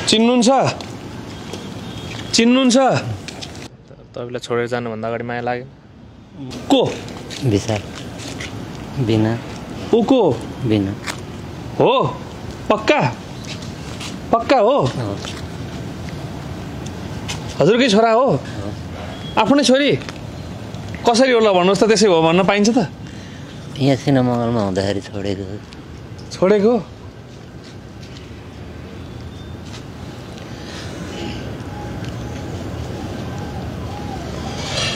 चिन्नुहुन्छ तपाईलाई छोडेर जानुभन्दा अगाडि माया लाग्यो को विशाल बिना ऊ को बिना हो पक्का हो हजुरकै छोरा हो आफ्नै छोरी कसरी होला भन्नुहोस् त त्यसै हो भन्न पाइन्छ त यहाँ सिनेमङ्गलमा हुँदाखेरि छोडेको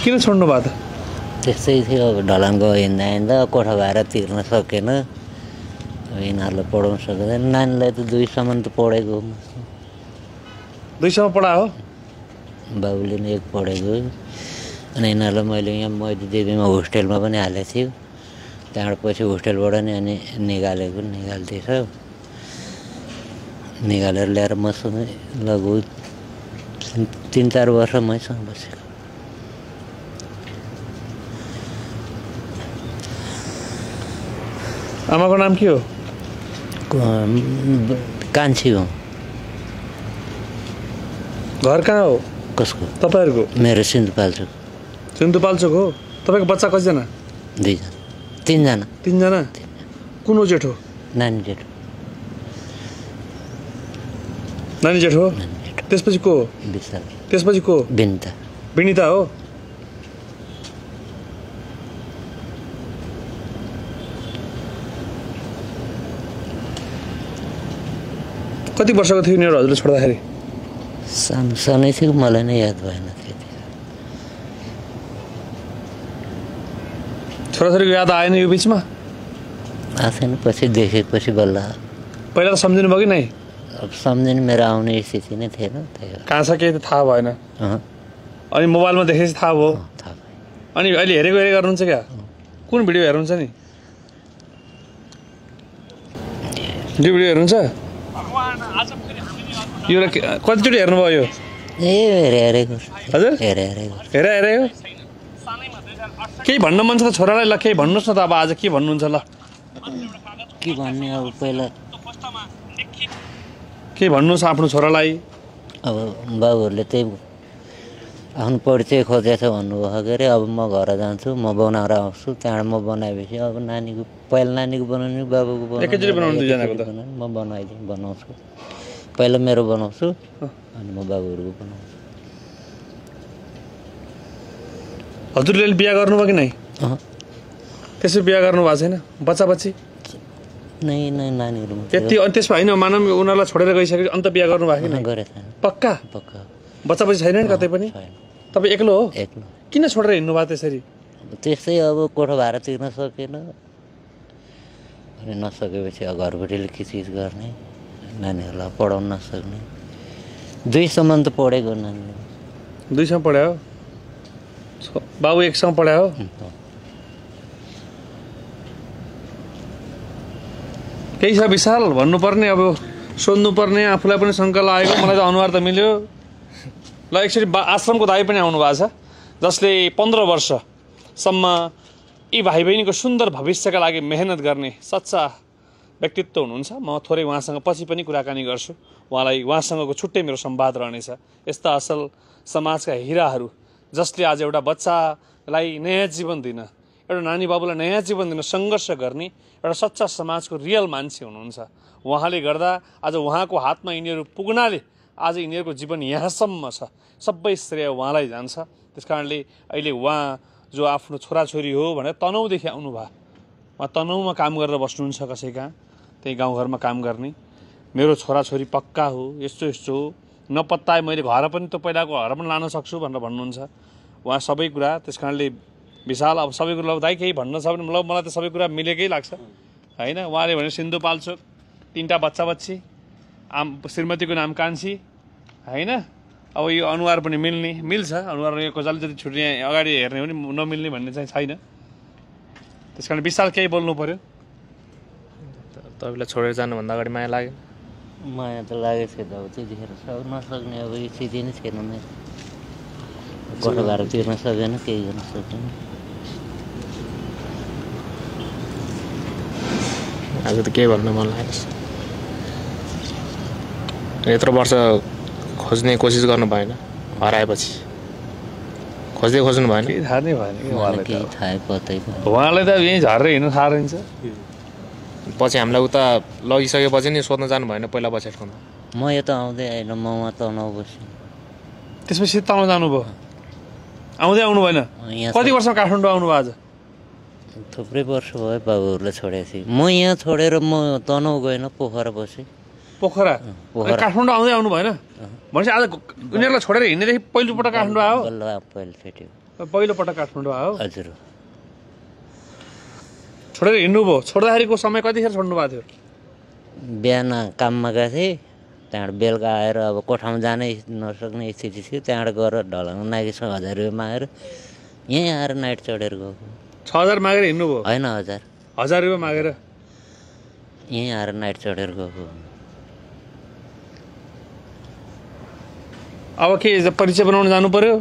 किन छोड्नु भयो त त्यस्तै थियो अब ढलानको हिँड्दा कोठा भाडा तिर्न सकेन यिनीहरूलाई पढाउन सकेन नानीलाई त 2 सम्म त पढेको 2 सम्म पढायो बाबुले नि 1 पढेको अनि यिनीहरूलाई मैले यहाँ मैदी देवीमा होस्टेलमा पनि हालेको थियो त्यहाँबाट पछि होस्टेलबाट नि अनि निकालिदिएछ निकालेर ल्याएर मसँग लगभग 3-4 वर्ष मैसँग बसेको आमाको नाम के हो कान्छी हो घर कहाँ हो कसको तपाईहरुको मेरो सिन्धुपाल्चोक हो तपाईको बच्चा कतिजना 2 जना 3 जना 3 जना कुन हो जेठो नानी जेठो त्यसपछि को विशाल त्यसपछि को बिनिता हो कति वर्षको थियो नि हजुरले छोड्दाखेरि सानै थियो मलाई नै याद भएन त्यति छोराछोरीको याद आएन यो बिचमा आएन पछि देखेपछि बल्ल पहिला त सम्झिनु भयो कि नै अब सम्झिनु मेरो आउने स्थिति नै थिएन त्यही कहाँ छ के त थाहा भएन अनि मोबाइलमा देखेपछि थाहा भयो अनि अहिले हेरेको गर्नुहुन्छ क्या कुन भिडियो हेर्नुहुन्छ नि भिडियो हेर्नुहुन्छ यो कतिचोटि हेर्नुभयो यो हेरेको हजुर हेरेको केही भन्न मन छ त छोरालाई ल केही भन्नुहोस् न त अब आज के भन्नुहुन्छ ल के भन्ने अब पहिला के भन्नुहोस् आफ्नो छोरालाई अब बाबुहरूले त्यही आफ्नो परिचय खोजेछ भन्नुभयो के अरे अब म घर जान्छु म बनाएर आउँछु त्यहाँबाट म बनाएपछि अब पहिला नानीको बनाउने बाबुको बनाउने म बनाउँछु पहिला मेरो बनाउँछु अनि म बाबुहरूको बनाउँछु हजुरले बिहा गर्नुभयो कि नै त्यसै बिहा गर्नु भएको छैन बच्चा बच्ची नै नानीहरू त्यति अनि त्यसमा होइन मानव उनीहरूलाई छोडेर गइसकेपछि अन्त बिहा गर्नु भएको कि नै गरेको छैन पक्का बच्चा बच्ची छैन नि कतै पनि तपाईँ एक्लो हो किन छोडेर हिँड्नु भयो त्यसरी त्यस्तै अब कोठा भाडा तिर्न सकेन अनि नसकेपछि अब घरबटीले के चिज गर्ने नानीहरूलाई पढाउन नसक्ने 2 सम्म त पढेको नानीले 2 सम्म पढ्यो बाबु 1 सम्म पढ्यो केही छ विशाल भन्नुपर्ने अब सोध्नुपर्ने आफूलाई पनि शङ्का लागेको मलाई त अनुहार त मिल्यो ल एकचोटि आश्रमको दाइ पनि आउनु भएको छ जसले 15 वर्षसम्म यी भाइ बहिनीको सुन्दर भविष्यका लागि मेहनत गर्ने सच्चा व्यक्तित्व हुनुहुन्छ म थोरै उहाँसँग पछि पनि कुराकानी गर्छु उहाँसँगको छुट्टै मेरो संवाद रहनेछ यस्ता असल समाजका हिराहरू जसले आज एउटा बच्चालाई नयाँ जीवन दिन एउटा नानी बाबुलाई नयाँ जीवन दिन सङ्घर्ष गर्ने एउटा सच्चा समाजको रियल मान्छे हुनुहुन्छ उहाँले गर्दा आज उहाँको हातमा यिनीहरू पुग्नाले आज यिनीहरूको जीवन यहाँसम्म छ सबै श्रेय उहाँलाई जान्छ त्यसकारणले अहिले उहाँ जो आफ्नो छोराछोरी हो भनेर तनहुँदेखि आउनुभयो उहाँ तनहुँमा काम गरेर बस्नुहुन्छ कसै कहाँ त्यही गाउँघरमा काम गर्ने मेरो छोराछोरी पक्का हो यस्तो हो नपत्ताए मैले घर पनि त पहिलाको घर पनि लान सक्छु भनेर भन्नुहुन्छ उहाँ सबै कुरा त्यसकारणले विशाल अब सबै कुरा दाइ केही भन्न छ भने मलाई त सबै कुरा मिलेकै लाग्छ होइन उहाँले भने सिन्धुपाल्चोक 3टा बच्चा बच्ची श्रीमतीको नाम कान्छी होइन अब यो अनुहार पनि मिल्छ अनुहार यो कसैले जति छुट्ने अगाडि हेर्ने हो नि नमिल्ने भन्ने चाहिँ छैन त्यसकारण विशाल केही बोल्नु पर्यो तपाईँलाई छोडेर जानुभन्दा अगाडि माया लाग्यो माया त लागेको थियो त अब त्यतिखेर नसक्ने अब स्थिति नै थिएन मेरो कोठा भाडा तिर्न सकेन केही गर्न सकेन आज त के भन्न मन लाग्यो यत्रो वर्ष खोज्ने कोसिस गर्नु भएन हराएपछि खोज्नु भएन केही थाहा नै भएन कि उहाँलाई केही त थाहै पत्तै भएन। उहाँलाई त यहीँ झरेर हिँड्नु थाहा रहन्छ पछि हामीलाई उता लगिसकेपछि नि सोध्न जानु भएन पहिला पछि ठाउँमा म यता आउँदै आएन म उहाँ तनाउ बस्छु त्यसपछि तल जानुभयो आउँदै आउनु भएन यहाँ कति वर्षमा काठमाडौँ आउनुभयो आज थुप्रै वर्ष भयो बाबुहरूलाई छोडेपछि म यहाँ छोडेर म तनाउ गएन पोखरा बसेँ पोखरा पोखरा। काठमाडौँ आउँदै आउनु भएन भनेपछि आज उनीहरूलाई छोडेर हिँड्नेदेखि पहिलोपटक काठमाडौँ आयो बल्ल पहिलो फेट्यो पहिलोपटक काठमाडौँ आयो हजुर छोडेर हिँड्नुभयो छोड्दाखेरिको समय कतिखेर छोड्नु भएको थियो बिहान काममा गएको थिएँ त्यहाँबाट बेलुका आएर अब कोठामा जानै नसक्ने स्थिति थियो त्यहाँबाट गएर ढलाउनु नागेसँग 1000 रुपियाँ मागेर यहीँ आएर नाइट चढेर गएको 6000 मागेर हिँड्नुभयो होइन 1000 1000 रुपियाँ मागेर यहीँ आएर नाइट चढेर गएको अब के परिचय बनाउन जानु पर्यो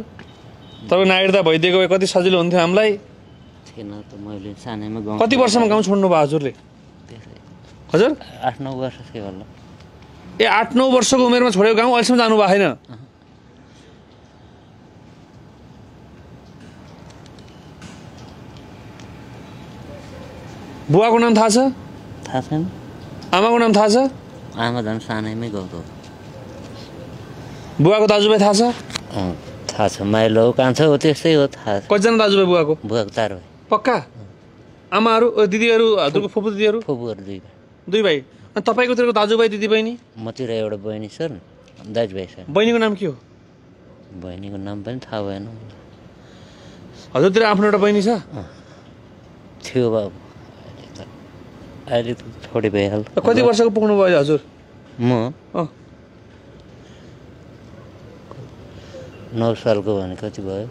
तपाईँ नागरिकता भइदिएको भए कति सजिलो हुन्थ्यो हामीलाई थिएन त मैले सानैमा गाउँ कति वर्षमा गाउँ छोड्नु भयो हजुरले हजुर 8-9 वर्ष थियो होला ए 8-9 वर्षको उमेरमा छोडेको गाउँ अहिलेसम्म जानु भएको छैन बुवाको नाम थाहा छ थाहा छैन आमाको नाम थाहा छ आमा झन् सानैमै गएको बुवाको दाजुभाइ थाहा छ थाहा छ माइलो कान्छा हो त्यस्तै हो थाहा छ कतिजना दाजुभाइ बुवाको बुवाको 4 भाइ पक्का आमाहरू दिदीहरू हजुरको फुपू दिदीहरू फुपूहरू 2 2 भाइ भाइ अनि तपाईँकोतिरको दाजुभाइ दिदी बहिनी मतिर एउटा बहिनी छ दाजुभाइ छ बहिनीको नाम के हो बहिनीको नाम पनि थाहा भएन हजुरतिर आफ्नो एउटा बहिनी छ थियो बाबु अहिले त छोडी भइहाल्यो कति वर्षको पुग्नु भयो हजुर म अँ 9 सालको भने कति भयो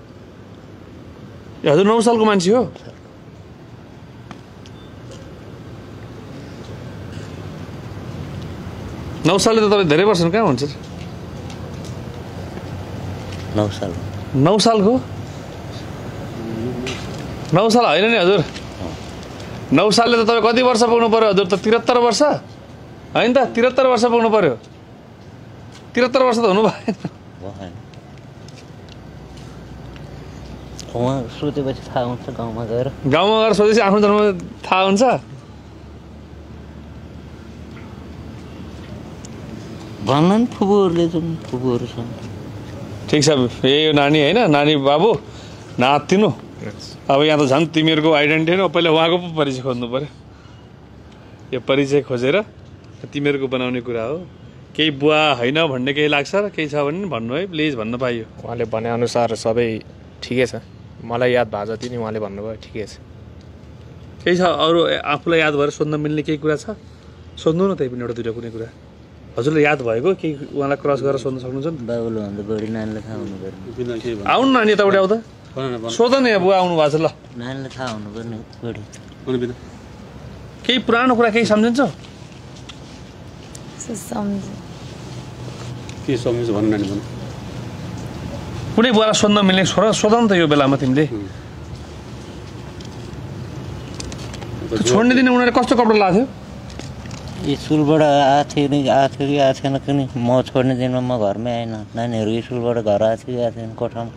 ए हजुर 9 सालको मान्छे हो नौ सालले त तपाईँ धेरै वर्ष कहाँ हुन्छ 9 साल 9 सालको 9 साल होइन नि हजुर 9 सालले त तपाईँ कति वर्ष पुग्नु पर्यो हजुर त 73 वर्ष होइन त 73 वर्ष पुग्नु पर्यो 73 वर्ष त हुनु भएन भएन उहाँ सोधेपछि थाहा हुन्छ गाउँमा गएर सोधेपछि आफ्नो जन्म थाहा हुन्छ भन्नु नि फुपूहरूले जुन फुपूहरू छन् ठिक छ यही हो नानी होइन नानी बाबु नातिनु अब यहाँ त झन् तिमीहरूको आइडेन्टिटी होइन पहिला उहाँको पो परिचय खोज्नु पर्यो यो परिचय खोजेर तिमीहरूको बनाउने कुरा हो केही बुवा होइन भन्ने केही लाग्छ र केही छ भने भन्नु है प्लिज भन्न पाइयो उहाँले भनेअनुसार सबै ठिकै छ मलाई याद भएको जति नि उहाँले भन्नुभयो ठिकै छ केही छ अरू आफूलाई याद भएर सोध्न मिल्ने केही कुरा छ सोध्नु न त्यही पनि एउटा दुइटा कुनै कुरा हजुरलाई याद भएको केही उहाँलाई क्रस गरेर सोध्न सक्नुहुन्छ नि बाबुले भन्दा बढी नानीलाई थाहा हुनुपर्ने आउनु नानी यताबाट आउँदा सोध न यहाँ बुवा आउनु भएको छ ल नानीलाई थाहा हुनुपर्ने बढी केही पुरानो कुरा केही सम्झिन्छ के सम्झिन्छ भन्नु नानी भन्नु कुनै बुवालाई सोध्न मिल्ने सोध नि त यो बेलामा तिमीले छोड्ने दिन उनीहरूले कस्तो कपडा लाएको थियो स्कुलबाट आएको कि आएको थिएन कुनै म छोड्ने दिनमा म घरमै आएन नानीहरू स्कुलबाट घर आएको थियो कि आएको थिएन कोठामा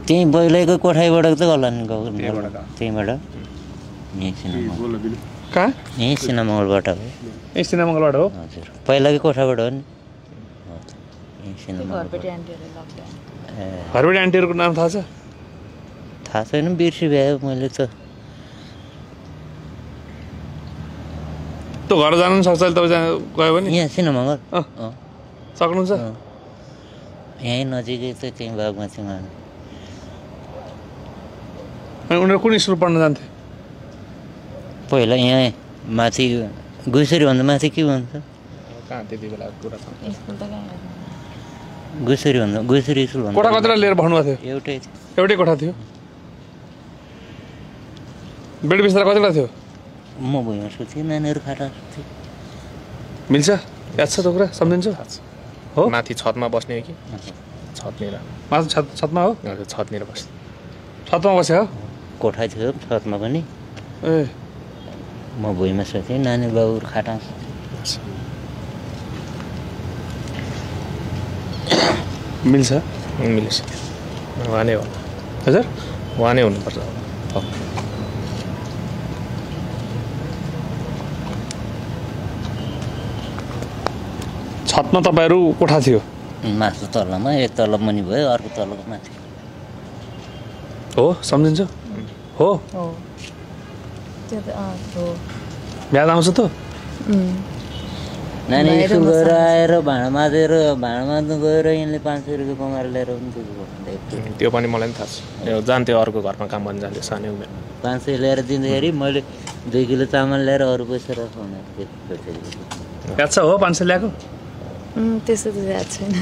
त्यहीँ बैलैको कोठाइबाट त होला नि त्यहीँबाट कहाँ यहीँ सिनामङ्गलबाट हो ए सिनेमाङ्गलबाट हो हजुर पहिलाकै कोठाबाट हो नि यहीँ सिनामङ्गल घरबाट आन्टीहरूको नाम थाहा छ थाहा छैन बिर्सी भ्यायो मैले त त्यो घर जानु पनि सक्छ अहिले तपाईँ गयो भने यहाँ सिनामङ्गल सक्नुहुन्छ यहीँ नजिकै त त्यहीँ बागमतीमा अनि उनीहरू कुन स्कुल पढ्न जान्थे पहिला यहाँ माथि गुसरीभन्दा माथि के भन्छ कहाँ त्यति बेला कुरा छ गुसरी स्कुल भन्छ कोठा कतिवटा लिएर बस्नुभएको थियो एउटै एउटै कोठा थियो बेड बिस्तारा कतिवटा थियो म भुइँमा सुत्थेँ नानीहरू खाटा सुत्थेँ मिल्छ याद छ त्यो कुरा सम्झिन्छ हो माथि छतमा बस्ने हो कि छतनिर माथि छतमा हो हजुर छतनिर बस्ने छतमा बस्यो हो कोठा थियो छतमा पनि ए म भुइँमा सुत्थेँ नानी बाबुहरू खाटा मिल्छ मिल्छ उहाँ नै हो हजुर उहाँ नै हुनुपर्छ छतमा तपाईँहरू कोठा थियो माथि तल्लोमा एक तल्लो मुनि भयो अर्को तल्लोको माथि हो सम्झिन्छ हो हो त्यो त हो याद आउँछ त नानी बाहिर स्कुल गएर मसँग आएर भाँडा माझ्नु गएर यिनले 500 रुपियाँ कमाएर ल्याएर पनि त्यो पनि मलाई पनि थाहा छ यो जान्थ्यो अर्को घरमा काम गर्न जान्थ्यो सानै उमेर 500 ल्याएर दिँदाखेरि मैले 2 किलो चामल ल्याएर अरू पैसा राख याद छ हो 500 ल्याएको त्यस्तो त याद छैन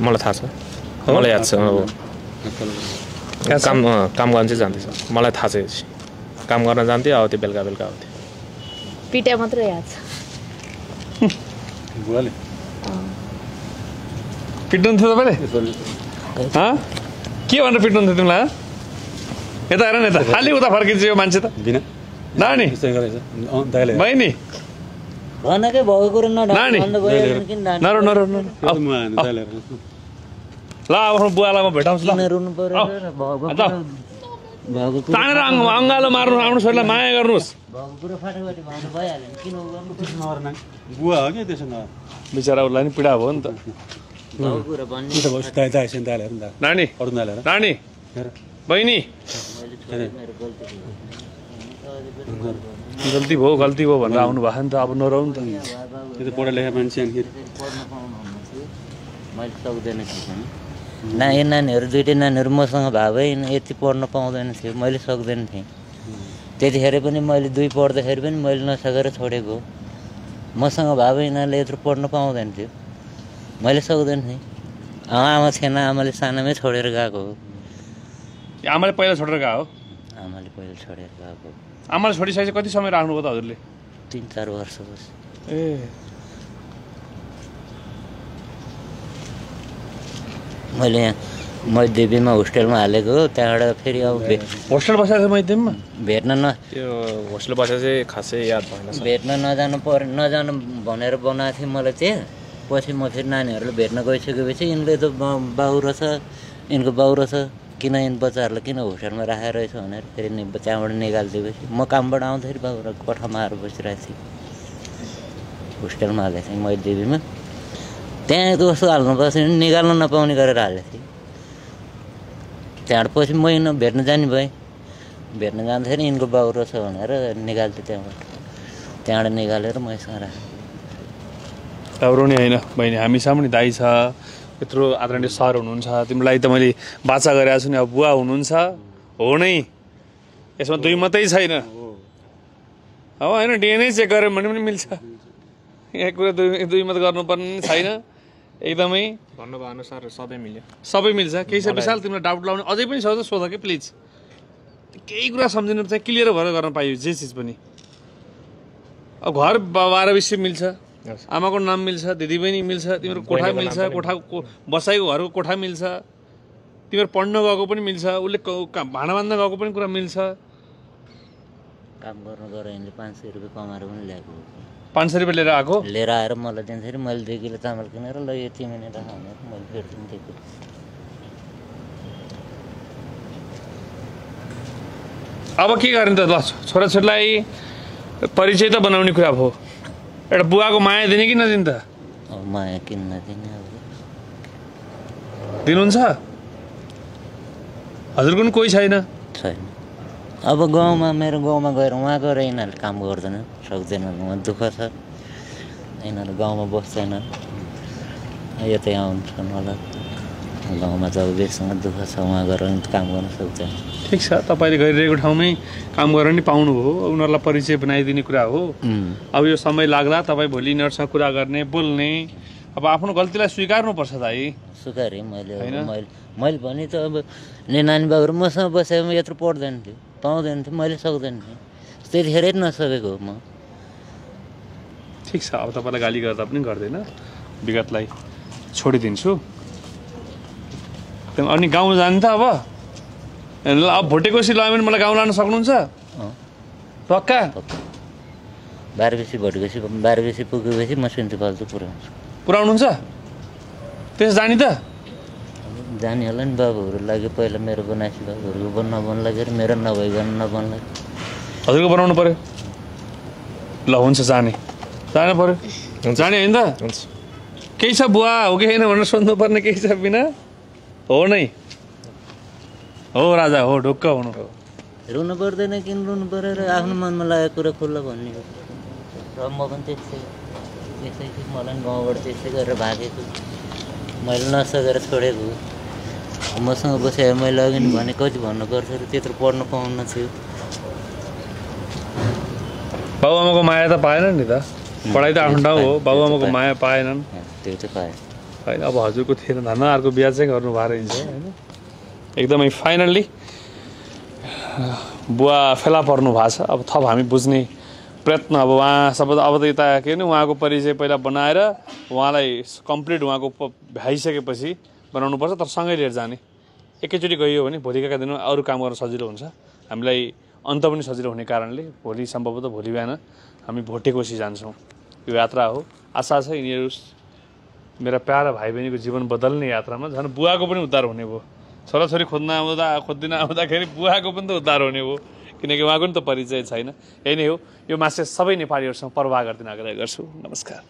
मलाई थाहा छ मलाई याद छ काम गर्न चाहिँ जान्थेछ मलाई थाहा छ काम गर्न जान्थ्यो आउँथ्यो बेलुका आउँथ्यो पिटा मात्रै याद छ बुवाले पिट्नुहुन्थ्यो तपाईँले के भनेर पिट्नुहुन्थ्यो तिमीलाई यता हेर न यता खालि उता फर्किन्छ यो मान्छे त दिन नानी दाइले बहिनी भनेकै भएको कुरो नानी नरो नरो नरो आऊ। दाइले ल अब आफ्नो बुवालाई म भेटाउँछु ल रुनु पर्यो भएको तानेर अङ्गालो मार्नु आफ्नो छोरीलाई माया गर्नुहोस् कुरो फाटाफाटी भन्नु भइहाल्यो नि किन नर्ना बुवा हो कि त्यसो न बिचरा उसलाई नि पीडा भयो नि त भएको कुरा भन्ने त बस दाइ दाइ सेन दाइले हेर न नानी अरु दाइले हेर नानी हेर बहिनी मैले छोरी मेरो गल्ती भयो भनेर आउनु भएको नि त अब नरहु नि त त्यो त पढा लेखा मान्छे अनि पढ्न पाउनुहुन्न थियो मैले सक्दैन थिएँ ना यो नानीहरू दुइटै नानीहरू मसँग भए भए यति पढ्न पाउँदैन थियो मैले सक्दैन थिएँ त्यतिखेर पनि मैले 2 पढ्दाखेरि पनि मैले नसकेर छोडेको मसँग भए भए यिनीहरूले यत्रो पढ्न पाउँदैन थियो मैले सक्दैन थिएँ आमा थिएन आमाले सानोमै छोडेर गएको हो आमाले पहिला छोडेर गएको हो आमाले पहिला छोडेर गएको आमाले छोडिसकेपछि कति समय राख्नुभयो त हजुरले 3-4 वर्षपछि ए मैले यहाँ मैदेवीमा होस्टेलमा हालेको हो त्यहाँबाट फेरि अब होस्टेल बसेको थियो मैदेवीमा भेट्न त्यो होस्टेल बसेर चाहिँ खासै याद भएन भेट्न नजानु भनेर बनाएको थिएँ मलाई त्यहाँ पछि म फेरि नानीहरूलाई भेट्न गइसकेपछि यिनले त बाउ रहेछ यिनको बाउ रहेछ किन यिन बच्चाहरूलाई किन होस्टेलमा राखेर रहेछ भनेर फेरि त्यहाँबाट निकालिदिएपछि म कामबाट आउँदाखेरि बाउ कोठामा आएर बसिरहेको थिएँ होस्टेलमा हालेको थिएँ मैदेवीमा त्यहाँ कस्तो हाल्नुपर्छ निकाल्न नपाउने गरेर हालेको थिएँ त्यहाँबाट पछि म यिन भेट्न जाने भएँ भेट्न जाँदाखेरि यिनको बाउ रहेछ भनेर निकाल्थेँ त्यहाँबाट निकालेर मैसँग राखेँ राम्रो नि होइन बहिनी हामी सामुन्ने दाइ छ यत्रो आदरणीय सर हुनुहुन्छ तिमीलाई त मैले बाचा गरेको छु नि अब बुवा हुनुहुन्छ हो नै यसमा 2 मात्रै छैन हो होइन डिएनए चेक गऱ्यो भने पनि मिल्छ एक कुरा 2 मत गर्नुपर्ने छैन एकदमै भन्नुभयो अनुसार सबै मिल्यो सबै मिल्छ केही छ विशाल तिमीलाई डाउट लाउने अझै पनि छ त सोध कि प्लिज केही कुरा सम्झिनु चाहिँ क्लियर भएर गर्न पाइयो जे चिज पनि अब घर 12 विषय मिल्छ आमाको नाम मिल्छ दिदी बहिनी मिल्छ तिम्रो कोठा मिल्छ कोठाको बसाइको घरको कोठा मिल्छ तिम्रो पढ्न गएको पनि मिल्छ उसले भाँडा बाँध्न गएको पनि कुरा मिल्छ काम गर्न गएर यिनले 500 रुपियाँ कमाएर पनि ल्याएको 500 रुपियाँ लिएर आएको लिएर आएर मलाई दिन्थ्यो मैले 2 किलो चामल किनेर ल यो तिमीले राख भनेर मैले फेरि दिन्थेँ अब के गर्ने त ल छोराछोरीलाई परिचय त बनाउने कुरा भयो एउटा बुवाको माया दिने कि नदिने त अब माया किन्न दिने अब दिनुहुन्छ हजुरको पनि कोही छैन छैन अब गाउँमा मेरो गाउँमा गएर उहाँ गएर यिनीहरूले काम गर्दैन सक्दैनन् उहाँ दुःख छ यिनीहरू गाउँमा बस्दैनन् यतै आउँछन् होला गाउँमा त अब बेसँग दुःख छ उहाँ गएर काम गर्न सक्दैन ठिक छ तपाईँले गरिरहेको ठाउँमै काम गरेर नि पाउनुभयो उनीहरूलाई परिचय बनाइदिने कुरा हो अब यो समय लाग्ला तपाईँ भोलि यिनीहरूसँग कुरा गर्ने बोल्ने अब आफ्नो गल्तीलाई स्वीकार्नुपर्छ दाइ स्वीकारेँ मैले भने त अब नानी बाबुहरू मसँग बसेको यत्रो पढ्दैन थियो पाउँदैन थियो मैले सक्दैन थिएँ त्यतिखेरै नसकेको हो म ठिक छ अब तपाईँलाई गाली गर्दा पनि गर्दैन विगतलाई छोडिदिन्छु अनि गाउँ जाने त अब ल अब भोटेकोसी लगायो भने मलाई गाउँ लान सक्नुहुन्छ पक्का 12 बजी पुगेपछि म 70 पाल्छु पुऱ्याउँछु पुऱ्याउनुहुन्छ त्यसो जाने त जाने होला नि बाबुहरू लागि पहिला मेरो बनाएपछि बाबुहरूको नबन्ला के अरे मेरो नभइकन नबन्ला हजुरको बनाउनु पर्यो ल हुन्छ जाने पर्यो जाने होइन त हुन्छ केही छ बुवा हो कि होइन भनेर सोध्नुपर्ने केही छ बिना हो नै हो राजा हो ढुक्क हुनु रुनु पर्दैन किन रुनु पऱ्यो र आफ्नो मनमा लागेको कुरा खुल्ला भन्ने हो र म पनि त्यसै मलाई पनि गाउँबाट त्यस्तै गरेर भागेको मैले नसकेर छोडेको मसँग बसेर मैले अघि नि भने कति भन्नुपर्छ र त्यत्रो पढ्नु पाउनु थियो बाबुआमाको माया त पाएन नि त पढाइ त आफ्नो ठाउँ हो बाबुआमाको माया पाएनन् त्यो चाहिँ पाएँ होइन अब हजुरको थिएन धन्न अर्को बिहा चाहिँ गर्नु भएर हुन्छ होइन एकदमै फाइनल्ली बुवा फेला पर्नु भएको छ अब थप हामी बुझ्ने प्रयत्न अब उहाँ अब त यता के भने उहाँको परिचय पहिला बनाएर उहाँलाई कम्प्लिट उहाँको भ्याइसकेपछि बनाउनुपर्छ तर सँगै लिएर जाने एकैचोटि गइयो भने भोलिका दिनमा अरू काम गर्न सजिलो हुन्छ हामीलाई अन्त पनि सजिलो हुने कारणले भोलि सम्भवतः भोलि बिहान हामी भोटेकोसी जान्छौँ यो यात्रा हो आशा छ यिनीहरू मेरा प्यारा भाइ बहिनीको जीवन बदल्ने यात्रामा झन् बुवाको पनि उद्धार हुने भयो छोराछोरी खोज्दिन आउँदाखेरि बुवाको पनि त उद्धार हुने भयो किनकि उहाँको पनि त परिचय छैन यही नै हो यो मासे सबै नेपालीहरूसँग परवाह गर्दिन आग्रह गर्छु नमस्कार